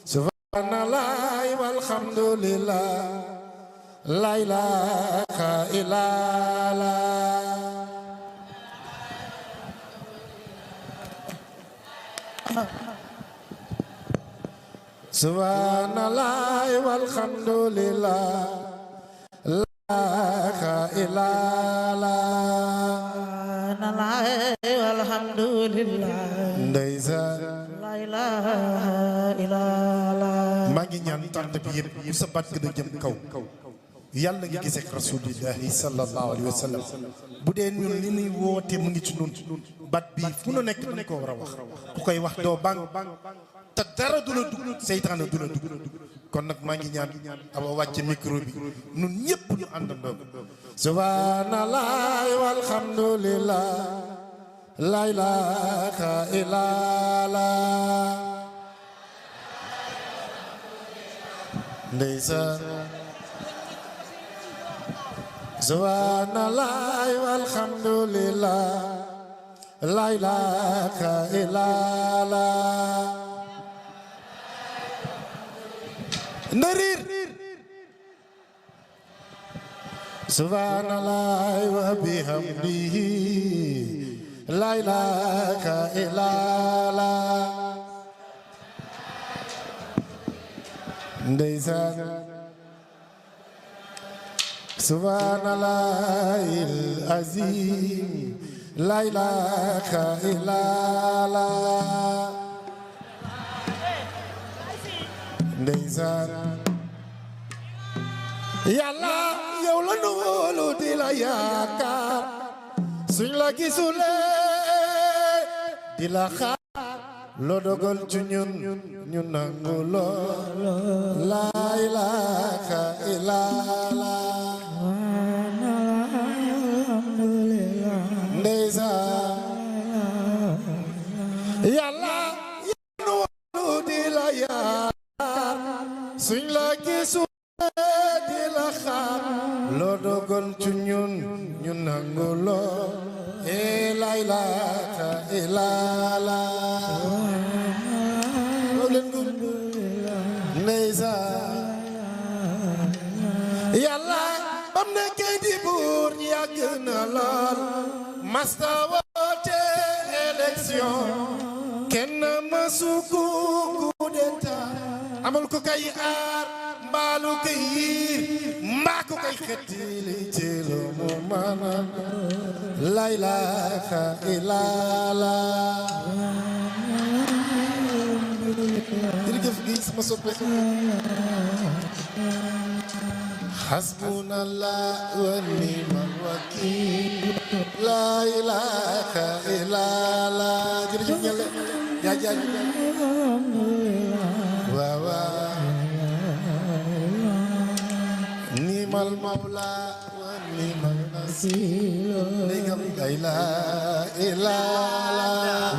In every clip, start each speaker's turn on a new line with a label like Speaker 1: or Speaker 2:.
Speaker 1: subhanallah walhamdulillah la ilaha illallah subhanallah walhamdulillah la ilaha illallah walhamdulillah ndeysaan la ilaha illallah maa ngi ñaan tànt bi yëpp bu sa baat gën a jëm kaw yàlla nga gisee ak rasulillahi sallallahu alayhi wa sallam bu dee ñun li ñuy woote mu ngi ci ñun baat bi fu nu nekk dañ ko war a wax ku koy wax doo bang te dara du la dugg seytaane du la dugg kon nag maa ngi ñaan aba wàcce micro bi ñun ñëpp ñu àndandoo subhanallah walhamdulillah la ilaha illallah ndeysaan subhanallah walhamdulillah la ilaha illallah narir subhanallah wa bihamdihi la ilaha illallah ndeysaan subhanallahil azim la ilaha illallah ndeysaan yàlla yow la nu wóolu di la yaakaar suñ la gisulee di la xaar loo dogal ci ñun ñu nangu loo la ilaha illallah ndeysaan yàlla nu wóolu di la yaakaar suñ la gisulee di la xaar loo dogal ci ñun ñu nangu loo la ilaha illallah ndeysaan yàlla bam nekkee di buur ñi yàgg na lool masta woote élection kenn mësu ku d'état amul ku kay aar mbaalu kay yiir mbaa ku kay xettili ci lu mu mën la ilaha illallah jërëjëf gi sama soppe hasbunallah wa ni'mal wakil la ilaha illallah jërëjëf ñale jaajaa waaw waaw ni'mal mawla wa ni'mal nasir la ilaha illallah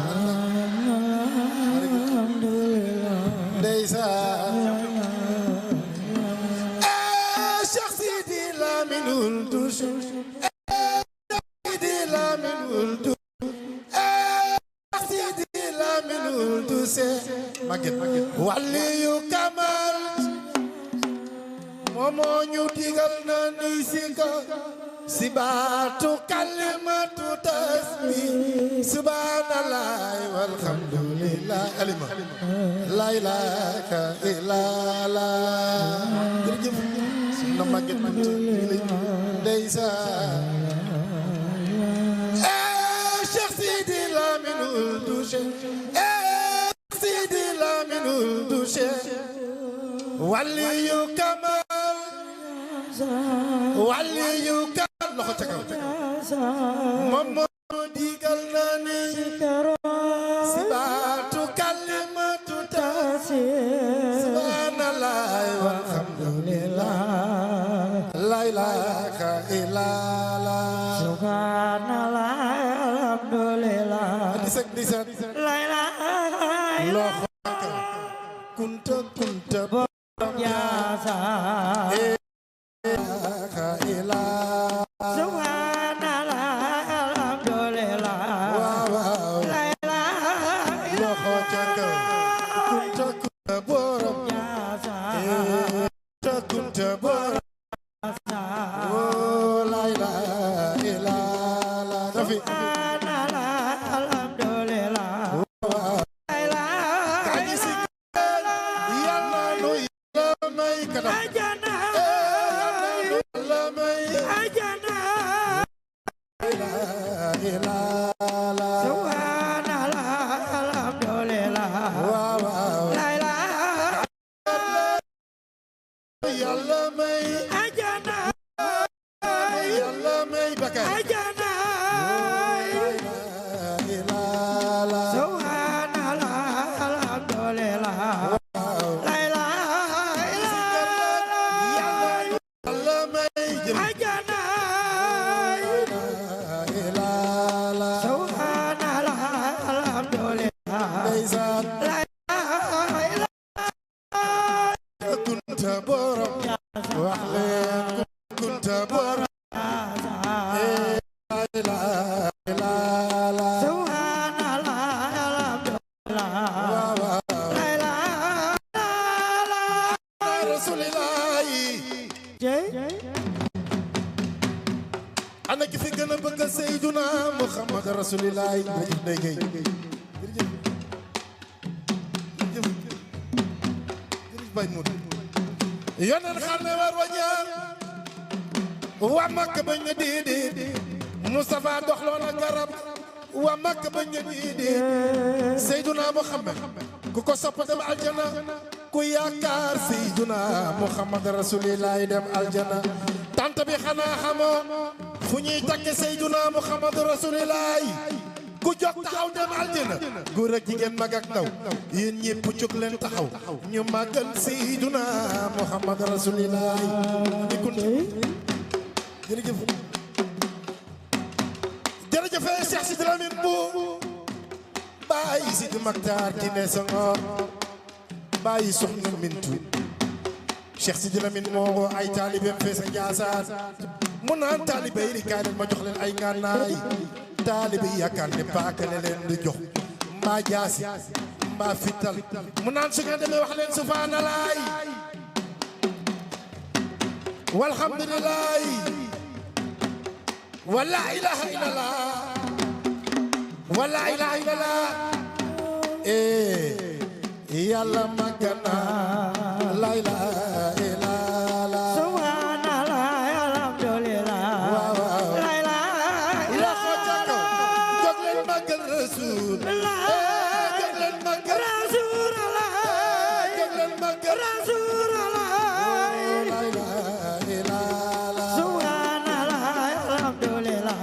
Speaker 1: ndeysaan Cheikh Sidi Lamine Wuld Sidi Lamine Wuld Sidi Lamine Wuld Maguette waliyu kamal moo ñu digal na ni sika si baatu kalimatu tasbih subhanallah walhamdulillah alima la ilaha illallah jërëjëf na Maguette man ndeysaan Cheikh Sidi Lamine Wuld Sidi Lamine Wuld waliyu kamal waliyu kamal loxo ca kaw moom moo digal na ni si baatu kalimatu tasbih subhanallah walhamdulillah la ilaha illallah subhanallah alhamdulillah disat la ilaha illallah kunta biasa subhanallah alhamdulillah la ilaha illallah borom ta kunta borom oh la ilaha illallah nafi alhamdulillah kañi si yàlla nu yàlla may kadam ajana yàlla may ajana la ilaha illallah subhanallah alhamdulillah yàlla may ajana yàlla may bakay ajana subhanallah alhamdulillah la ilaha illallah yàlla may ajana subhanallah alhamdulillah la ilaha illallah kunta borom wax leen kunta borom la ilaha illallah subhanallah alhamdulillah la ilaha illallah rasulillah ana ki fi gën a bëgg Seydina Muhammad rasulillah yonen xar ne war wañaan waa Makka bañ na déedéet Mustafa doxloon a garab waa Makka bañ na déedéet Seydina Muhammad ku ko sopp dem aljana ku yaakaar Seydina Muhammad rasulillahi dem aljana tant bi xanaa xamoo fu ñuy takke Seydina Muhammad rasulillahi ku jóg taxaw dem aljana góor ak jigéen mag ak ndaw yéen ñépp jóg leen taxaw ñu màggal Seydina Muhammad rasulillahi jërëjëf jërëjëf Cheikh Sidi Lamine bu bàyyi Sidi Maktar ki ne Senghor bàyyi soxna Mintu Cheikh Sidi Lamine moo ay taalibeem fees a Njaasaan mu naan taalibe yi kaay leen ma jox leen ay ngànnaay taalibe yi yaakaar ne paaka la leen di jox mbaa jaasi mbaa fital mu naan su ngeen demee wax leen subhanallah walhamdulillah wala ilaha illallah wala ilaha illallah yàlla magana la ilaha illallah subhanallah alhamdulillah la ilaha illallah jóg leen magal rasul jóg leen magal rasul jóg leen magal rasul la ilaha illallah subhanallah alhamdulillah